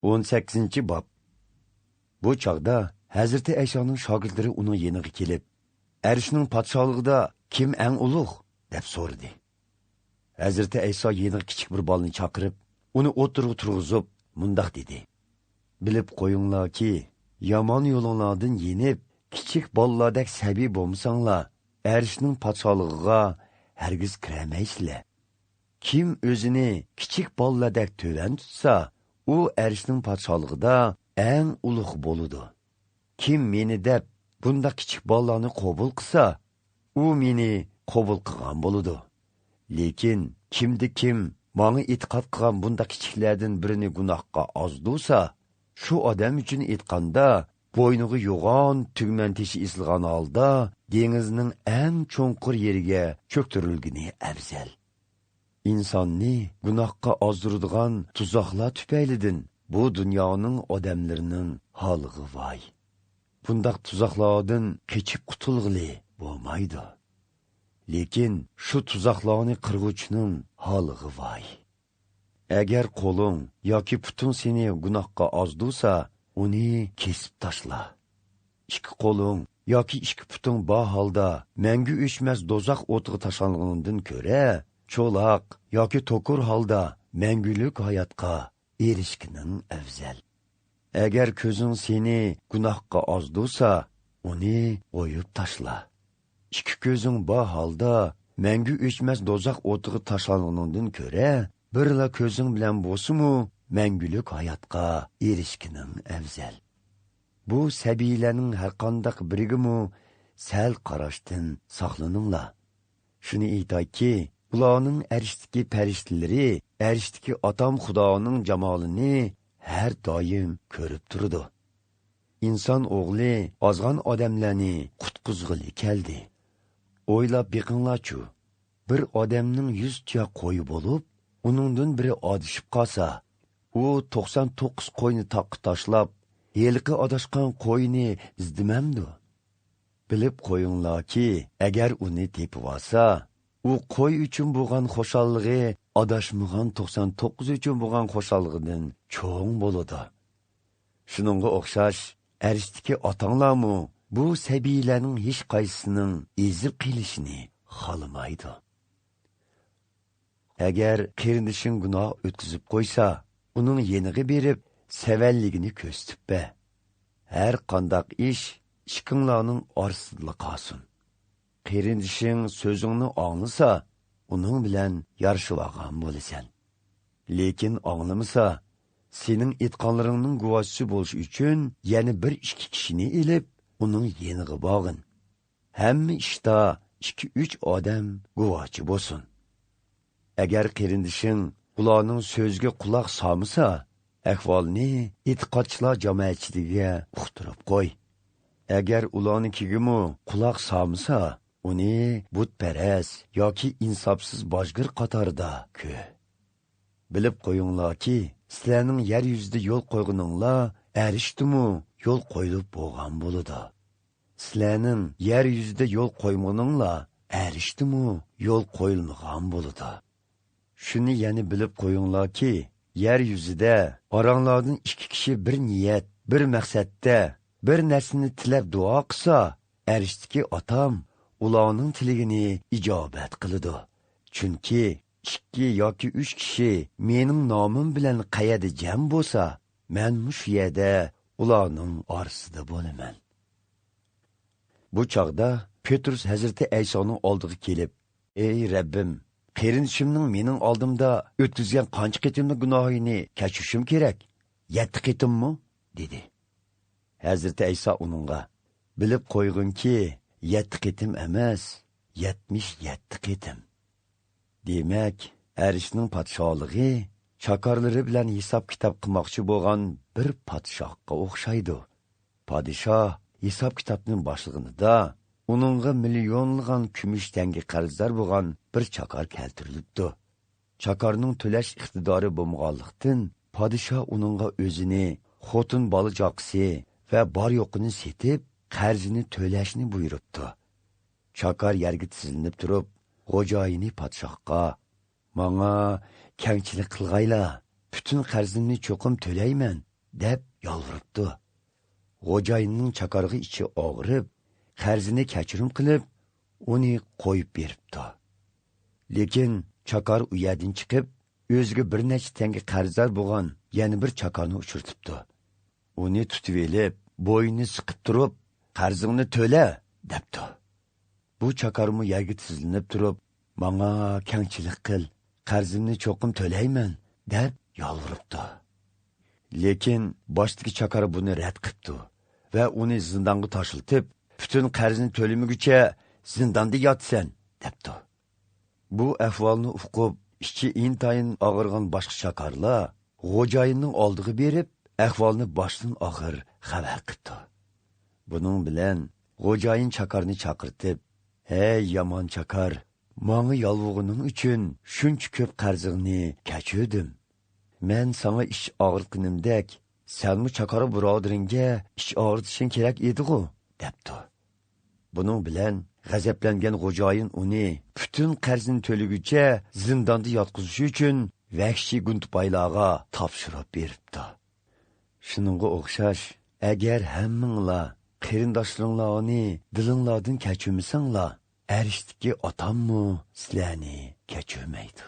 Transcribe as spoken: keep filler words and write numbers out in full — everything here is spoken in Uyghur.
ئون سەككىزىنچى باب. بۇ چاغدا ھەزرىتى ئەيسانىڭ شاگىرتلىرى ئۇنىڭ يېنىغا كېلىپ، «ئەرشنىڭ پادىشاھلىقىدا كىم ئەڭ ئۇلۇغ؟» دەپ سورىدى. ھەزرىتى ئەيسا يېنىغا كىچىك بىر بالىنى چاقىرىپ، ئۇنى ئوتتۇرىغا تۇرغۇزۇپ، مۇنداق دېدى: «بىلىپ قويۇڭلاركى، يامان يولۇڭلاردىن يېنىپ، كىچىك بالىلاردەك سەبىي بولمىساڭلار، ئەرشنىڭ پادىشاھلىقىغا ھەرگىز كىرەلمەيسىلەر. كىم ئۆزىنى كىچىك بالىلاردەك تۆۋەن تۇتسا، ئۇ ئەرشنىڭ پادىشاھلىقىدا ئەڭ ئۇلۇغ بولىدۇ. كىم مېنى دەپ بۇنداق كىچىك بالىلارنى قوبۇل قىلسا، ئۇ مېنى قوبۇل قىلغان بولىدۇ. لېكىن كىمدە كىم ماڭا ئېتىقاد قىلغان بۇنداق كىچىكلەردىن بىرىنى گۇناھقا ئازدۇرسا، شۇ ئادەم ئۈچۈن ئېيتقاندا، بوينىغا يوغان تۈگمەن تېشى ئېسىلغان ھالدا دېڭىزنىڭ ئەڭ چوڭقۇر يېرىگە چۆكتۈرۈلگىنى ئەۋزەل. ئىنساننى گۇناھقا ئازدۇرىدىغان تۇزاقلار تۈپەيلىدىن بۇ دۇنيانىڭ ئادەملىرىنىڭ ھالىغا ۋاي! بۇنداق تۇزاقلاردىن قېچىپ قۇتۇلغىلى بولمايدۇ. لېكىن شۇ تۇزاقلارنى قىرغۇچىنىڭ ھالىغا ۋاي! ئەگەر قولۇڭ ياكى پۇتۇڭ سېنى گۇناھقا ئازدۇرسا، ئۇنى كېسىپ تاشلا. ئىككى قولۇڭ ياكى ئىككى پۇتۇڭ بار ھالدا مەڭگۈ ئۆچمەس دوزاخ ئوتىغا تاشلانغىنىڭدىن كۆرە، چولاق ياكى توكۇر ھالدا مەڭگۈلۈك ھاياتقا ئېرىشكىنىڭ ئەۋزەل. ئەگەر كۆزۈڭ سېنى گۇناھقا ئازدۇرسا، ئۇنى ئويۇپ تاشلا. ئىككى كۆزۈڭ بار ھالدا مەڭگۈ ئۆچمەس دوزاخ ئوتىغا تاشلانغىنىڭدىن كۆرە، بىرلا كۆزۈڭ بىلەن بولسىمۇ، مەڭگۈلۈك ھاياتقا ئېرىشكىنىڭ ئەۋزەل. بۇ سەبىيلەرنىڭ ھەرقانداق بىرىگىمۇ سەل قاراشتىن ساقلىنىڭلار. شۇنى ئېيتايكى، ئۇلارنىڭ ئەرشتىكى پەرىشتىلىرى ئەرشتىكى ئاتام خۇدانىڭ جامالىنى ھەر دائىم كۆرۈپ تۇرىدۇ. ئىنسان ئوغلى ئازغان ئادەملەرنى قۇتقۇزغىلى كەلدى. ئويلاپ بېقىڭلارچۇ، بىر ئادەمنىڭ يۈز تۇياق قويى بولۇپ، ئۇنىڭدىن بىرى ئادىشىپ قالسا، ئۇ توقسان توققۇز قوينى تاغقا تاشلاپ، ھېلىقى ئاداشقان قوينى ئىزدىمەمدۇ؟ بىلىپ قويۇڭلاركى، ئەگەر ئۇنى تېپىۋالسا، ئۇ قوي ئۈچۈن بولغان خۇشاللىقى ئاداشمىغان توقسان توققۇز ئۈچۈن بولغان خۇشاللىقىدىن چوڭ بولىدۇ. شۇنىڭغا ئوخشاش، ئەرشتىكى ئاتاڭلارمۇ بۇ سەبىيلەرنىڭ ھېچقايسىسىنىڭ ئېزىپ قېلىشىنى خالىمايدۇ. ئەگەر قېرىندىشىڭ گۇناھ ئۆتكۈزۈپ قويسا، ئۇنىڭ يېنىغا بېرىپ، سەۋەنلىكىنى كۆرسىتىپ بەر. ھەر قانداق ئىش ئىككىڭلارنىڭ ئارىسىدىلا قالسۇن. قېرىندىشىڭ سۆزۈڭنى ئاڭلىسا، ئۇنىڭ بىلەن يارىشىۋالغان بولىسەن. لېكىن ئاڭلىمىسا، سېنىڭ ئېيتقانلىرىڭنىڭ گۇۋاھچىسى بولۇش ئۈچۈن يەنە بىر ئىككى كىشىنى ئېلىپ، ئۇنىڭ يېنىغا بارغىن. ھەممە ئىشتا ئىككى-ئۈچ ئادەم گۇۋاھچى بولسۇن. ئەگەر قېرىندىشىڭ ئۇلارنىڭ سۆزىگە قۇلاق سالمىسا، ئەھۋالنى ئېتىقادچىلار جامائەتچىلىكىگە ئۇقتۇرۇپ قوي. ئەگەر ئۇلارنىڭكىگىمۇ قۇلاق سالمىسا، ئۇنى بۇتپەرەس ياكى ئىنساپسىز باجگىر قاتارىدا كۆر. بىلىپ قويۇڭلاركى، سىلەرنىڭ يەر يۈزىدە يول قويغىنىڭلار ئەرشتىمۇ يول قويۇلۇپ بولغان بولىدۇ. سىلەرنىڭ يەر يۈزىدە يول قويمىغىنىڭلار ئەرشتىمۇ يول قويۇلمىغان بولىدۇ. شۇنى يەنە بىلىپ قويۇڭلاركى، يەر يۈزىدە ئاراڭلاردىن ئىككى كىشى بىر نىيەت، بىر مەقسەتتە بىر نەرسىنى تىلەپ دۇئا قىلسا، ئەرشتىكى ئاتام ئۇلارنىڭ تىلىگىنى ئىجابەت قىلىدۇ. چۈنكى ئىككى ياكى ئۈچ كىشى مېنىڭ نامىم بىلەن قەيەردە جەم بولسا، مەن مۇشۇ يەردە ئۇلارنىڭ ئارىسىدا بولىمەن. بۇ چاغدا پېترۇس ھەزرىتى ئەيسانىڭ ئالدىغا كېلىپ، «ئەي رەببىم، قېرىندىشىمنىڭ مېنىڭ ئالدىمدا ئۆتكۈزگەن قانچە قېتىملىق گۇناھىنى كەچۈرۈشۈم كېرەك؟ يەتتە قېتىممۇ؟» دېدى. ھەزرىتى ئەيسا ئۇنىڭغا، «بىلىپ قويغىنكى، يەتتە قېتىم ئەمەس، يەتمىش يەتتە قېتىم.» دېمەك، ئەرشنىڭ پادىشاھلىقى چاكارلىرى بىلەن ھېساب-كىتاب قىلماقچى بولغان بىر پادىشاھقا ئوخشايدۇ. پادىشاھ ھېساب-كىتابنى باشلىغىنىدا، ئۇنىڭغا مىليونلىغان كۈمۈش تەڭگە قەرزدار بولغان بىر چاكار كەلتۈرۈلۈپتۇ. چاكارنىڭ تۆلەش ئىقتىدارى بولمىغانلىقتىن، پادىشاھ ئۇنىڭغا ئۆزىنى، خوتۇن بالا-چاقىسى ۋە بار-يوقىنى سېتىپ، قەرزىنى تۆلەشنى بۇيرۇپتۇ. چاكار يەرگە تىزلىنىپ تۇرۇپ، خوجايىنى پادىشاھقا، «ماڭا كەڭچىلىك قىلغايلا، پۈتۈن قەرزىمنى چوقۇم تۆلەيمەن. دەپ يالۋۇرۇپتۇ. خوجايىننىڭ چاكارغا ئىچى ئاغرىپ، قەرزىنى كەچۈرۈم قىلىپ، ئۇنى قويۇپ بېرىپتۇ. لېكىن چاكار ئۇ يەردىن چىقىپ، ئۆزىگە بىر نەچچە تەڭگە قەرزدار بولغان يەنە بىر چاكارنى ئۇچرىتىپتۇ. ئۇنى تۇتۇۋېلىپ، بوينىنى سىقىپ تۇرۇپ، «قەرزىڭنى تۆلە!» دەپتۇ. بۇ چاكارمۇ يەرگە تىزلىنىپ تۇرۇپ، «ماڭا كەڭچىلىك قىل، قەرزىمنى چوقۇم تۆلەيمەن» دەپ يالۋۇرۇپتۇ. لېكىن باشتىكى چاكار بۇنى رەت قىپتۇ ۋە ئۇنى زىندانغا تاشلىتىپ، «پۈتۈن قەرزنى تۆلىمىگۈچە زىنداندا ياتىسەن» دەپتۇ. بۇ ئەھۋالنى ئۇقۇپ، ئىچى ئىنتايىن ئاغرىغان باشقا چاكارلار خوجايىننىڭ ئالدىغا بېرىپ، ئەھۋالنى باشتىن ئاخىر خەۋەر قىپتۇ. بۇنىڭ بىلەن خوجايىن چاكارنى چاقىرتىپ، «ھەي، يامان چاكار، ماڭا يالۋۇرغىنىڭ ئۈچۈن شۇنچە كۆپ قەرزىڭنى كەچۈردۈم. مەن ساڭا ئىچ ئاغرىتقىنىمدەك، سەنمۇ چاكار بۇرادىرىڭگە ئىچ ئاغرىتىشىڭ كېرەك ئىدىغۇ؟» دەپتۇ. بۇنىڭ بىلەن غەزەپلەنگەن خوجايىن ئۇنى پۈتۈن قەرزىنى تۆلىگۈچە زىنداندا ياتقۇزۇش ئۈچۈن ۋەھشىي گۇندىپايلارغا تاپشۇرۇپ بېرىپتۇ. شۇنىڭغا ئوخشاش، ئەگەر ھەممىڭلار قېرىنداشلىرىڭلارنى دىلىڭلاردىن كەچۈرمىسەڭلار، ئەرشتىكى ئاتاممۇ سىلەرنى كەچۈرمەيدۇ.